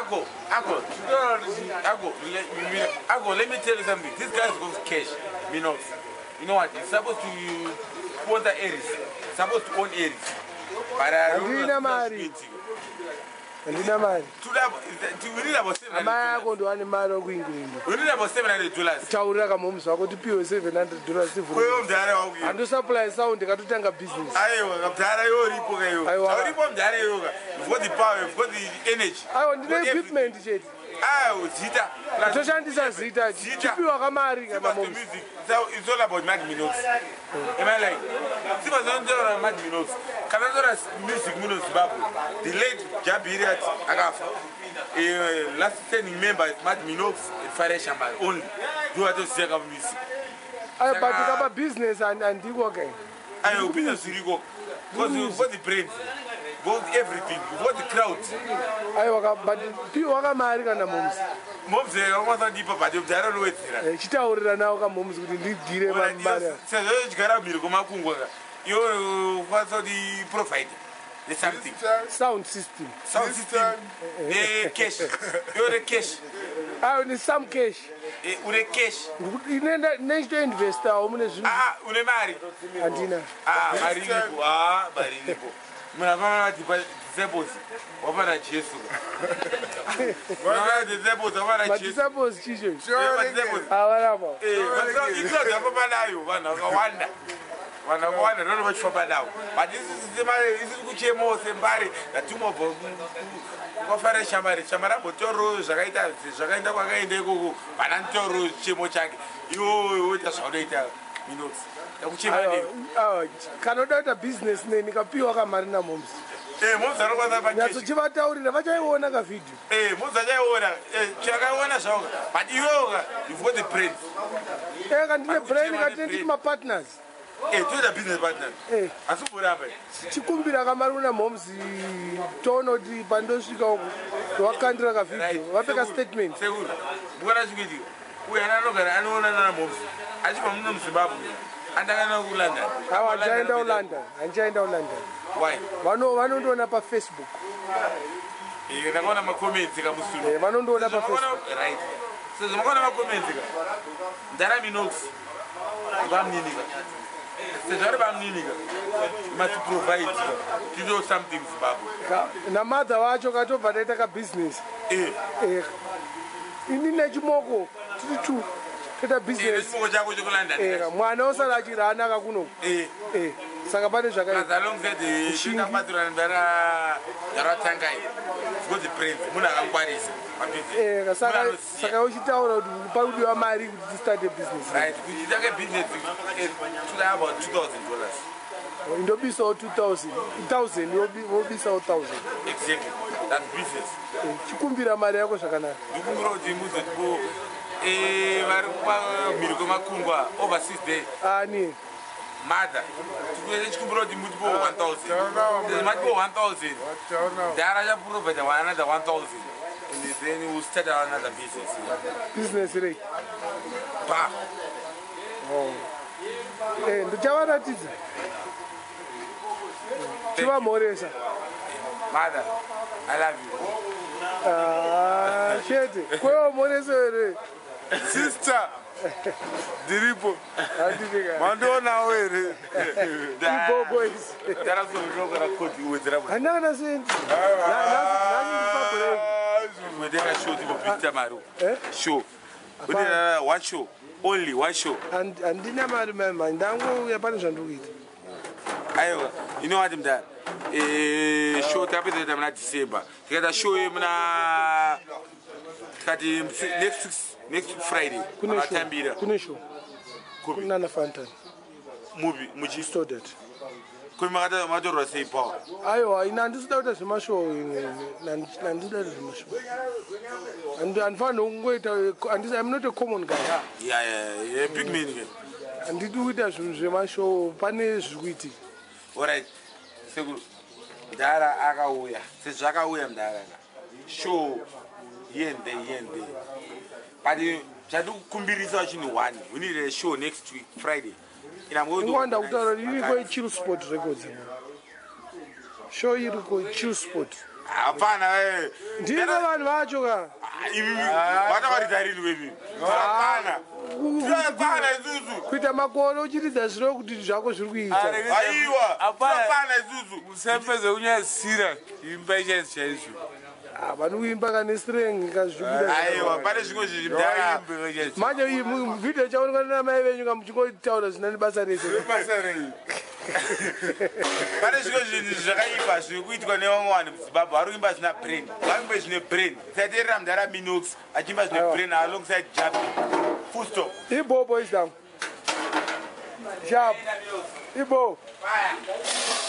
Uncle, uncle, uncle, uncle, let me tell you something. This guy's got cash, Minox. You know what? He's supposed to sponsor Aries. Supposed to own Aries. But I don't know. Handina mari. Handina mari. We need about $700. Amai ako ndoane mari okuingland. We need about $700. Taurira kamhomuzi wako tipiwe $700 tivhure. Kweyo mudhara wangu. Handosupply sound katotanga business. Aiwa, mudhara iwe uripo ka iwe. Aiwa. Uripo mudhara iwe ka. You've got the power, you've got the energy. Aiwa, ndine You've got equipment chete. Aiwa, zita. Toshandisa zita. Zita. Chipiwa kamari kana About the momzi. music. So it's all about Mad Minox. Am I lying? Simba zvanotaura Mad Minox. Kana taura music muno Zimbabwe. The late Jabiriat akafa. Last standing member is Mad Minox and Farai Shambari only. Ndivo vatoziva ka music. Aiwa, but kapa business handiko ke. Aiwa, business zviriko. Because you've got the brains, you've got everything, you've got the crowd. Aiwa, but piwa kamari kana momzi. Momzi akakwanisa kundipa but mudhara unowedzera. Chitaurira nawo kamomzi kuti ndigire mari. Sezvo uchidyara mhiri kwemakungwa ka, iwe ukwanisa kuti provide something. Sound system. Sound system necash. Iwe une cash. Aiwa, ni some cash. Une cash. Nechitoinvestawo mune zvinhu. Ah, une mari. Handina. Ah, mari iripo. Ah, mari iripo. Munhu afana disciples wafana Jesu. Wafana disciples wafana Jesu. Madisciples chicho. Madisciples. Avarapa. Icrowd yafamba nayo vanhu vakawanda. Vanhu vakawanda ndovano vachifamba navo. But isusu kuchemawo sembare ndatumobva kwafara shamari. Shamari ambotoro zvakaita zvakaenda kwakaenda ikoko. Vana nditoro chemo chake. Iwe woita zvaunoita Minox. Ndakuchema newe. Aiwa, kana uda kuita business neni kapiwa kamari namoms. Moms anokwanisa pa cash. Nyatsochivataurira vachaiona kavhidhiyo. Moms achaiona. Chakaiona zvavo. But iwewe you've got the brains. Kandine brain katine nditi mapartners. Toita business partners. Asi kumboramba. Chikumbira kamari kuna moms toona kuti pandosvika uku ndovakandira kavhidhiyo vape kastatement. Sekuru, mukaona chikuitika. Uyu ana anogara anoona nana moms. Achibva muno muZimbabwe. Andakaenda kuLondon. Aiwa, handichaenda kuLondon. Handichaenda kuLondon. Why? Vanondiona paFacebook. Ndakaona macomments kamusunu. Vanondiona paFacebook. Right. Sezvo makaona macomments ka. Ndara Minox. Bamunini ka. Sezvo ari bamunini ka. You must provide ka. To do something Zimbabwe. Namadha wacho katobva taita kabusiness. Ini nechimoko tiri two. Toita business. Nechimoko chako chekuLondon. Mwana osara achirana kakuno. Saka pane zvakaita. Alongside chinabatsirana ndara Tangai. Because the brains munhu akangwarisa pabusiness. Saka uchitaura kuti pakudiwa mari kuti tistarte business. Right, kuti titange business toda about $2,000. Indobisawo 2,000. 1,000 wobisawo 1,000. Exactly. That's business. Chikumbira mari yako zvakanaka. Ndikumbira kuti muzotipo vari mhiri kwemakungwa overseas day. Ani? Mother, chikumbira kuti mutipo 1,000. Matipo 1,000. Ndara chaprovide another 1,000. And then we'll start another business. Business rei? Ba. Oh. Ndichavaratidza. Chivamhoresa. Mother, I love you. Ah, chete. Kwewa mhoreso here? Sister, ndiripo. Mandionawo here? Ibo boys. Handina kana sendi. Nhasi ndipa break. Wetera show tikobvita mari. Show. Wetera one show. Only one show. Handina mari mama, ndangouya pane zvandiri kuita. Aiwa, you know what mudhara? Show takapedza kuita muna December. Tikaita show yemuna tikati next week Friday. Vakatambira. Kune show. Kunana Fantan. Mupi muchi Stodet. Kuri makatorwa sei power? Aiwa, ina handisida kuita zvemashow ini. Handisida kuita zvemashow. Handifaniri kungoita, I'm not a common guy. Yeah, big man. Handidi kuita zvinhu zvemashow, pane zviri kuitika. Alright. Sekuru, mudhara akauya. Sezvo akauya mudhara ka. Show here and there, here and there. But chandikukumbirisa chinhu one. We need a show next week, Friday. Ingwanda kutaura iriko iChill Sport Records. Show iriko Chill Sport. Hapana. Ndine vanhu vacho ka. Vatakaridza rini wevi? Hapana, hapana isusu. Kuita makore uchiridza zviro kuti zvako zviri kuita. Aiwa, hapana isusu. Musapedza kunyasira imba chaizvo chaizvo. Ah, vanokuimba kane sireng kazvibuda. Aiwa, pane zvimwe zvichimdara. Manje iyi vhidhiyo ichaonekwa namai venyu kamuchingotaura zvisina nebasa rese. Basa rei? Pane zvimwe zvinhu zvakaipa zviri kuitwa nevamwe vanhu muZimbabwe. Vari kuimba zvina brain, vaimbe zvine brain. Tisateerera mudhara Minox achiimba zvine brain alongside Japi, full stop. Ibo, boys down. Sharp. Ibo. Fire.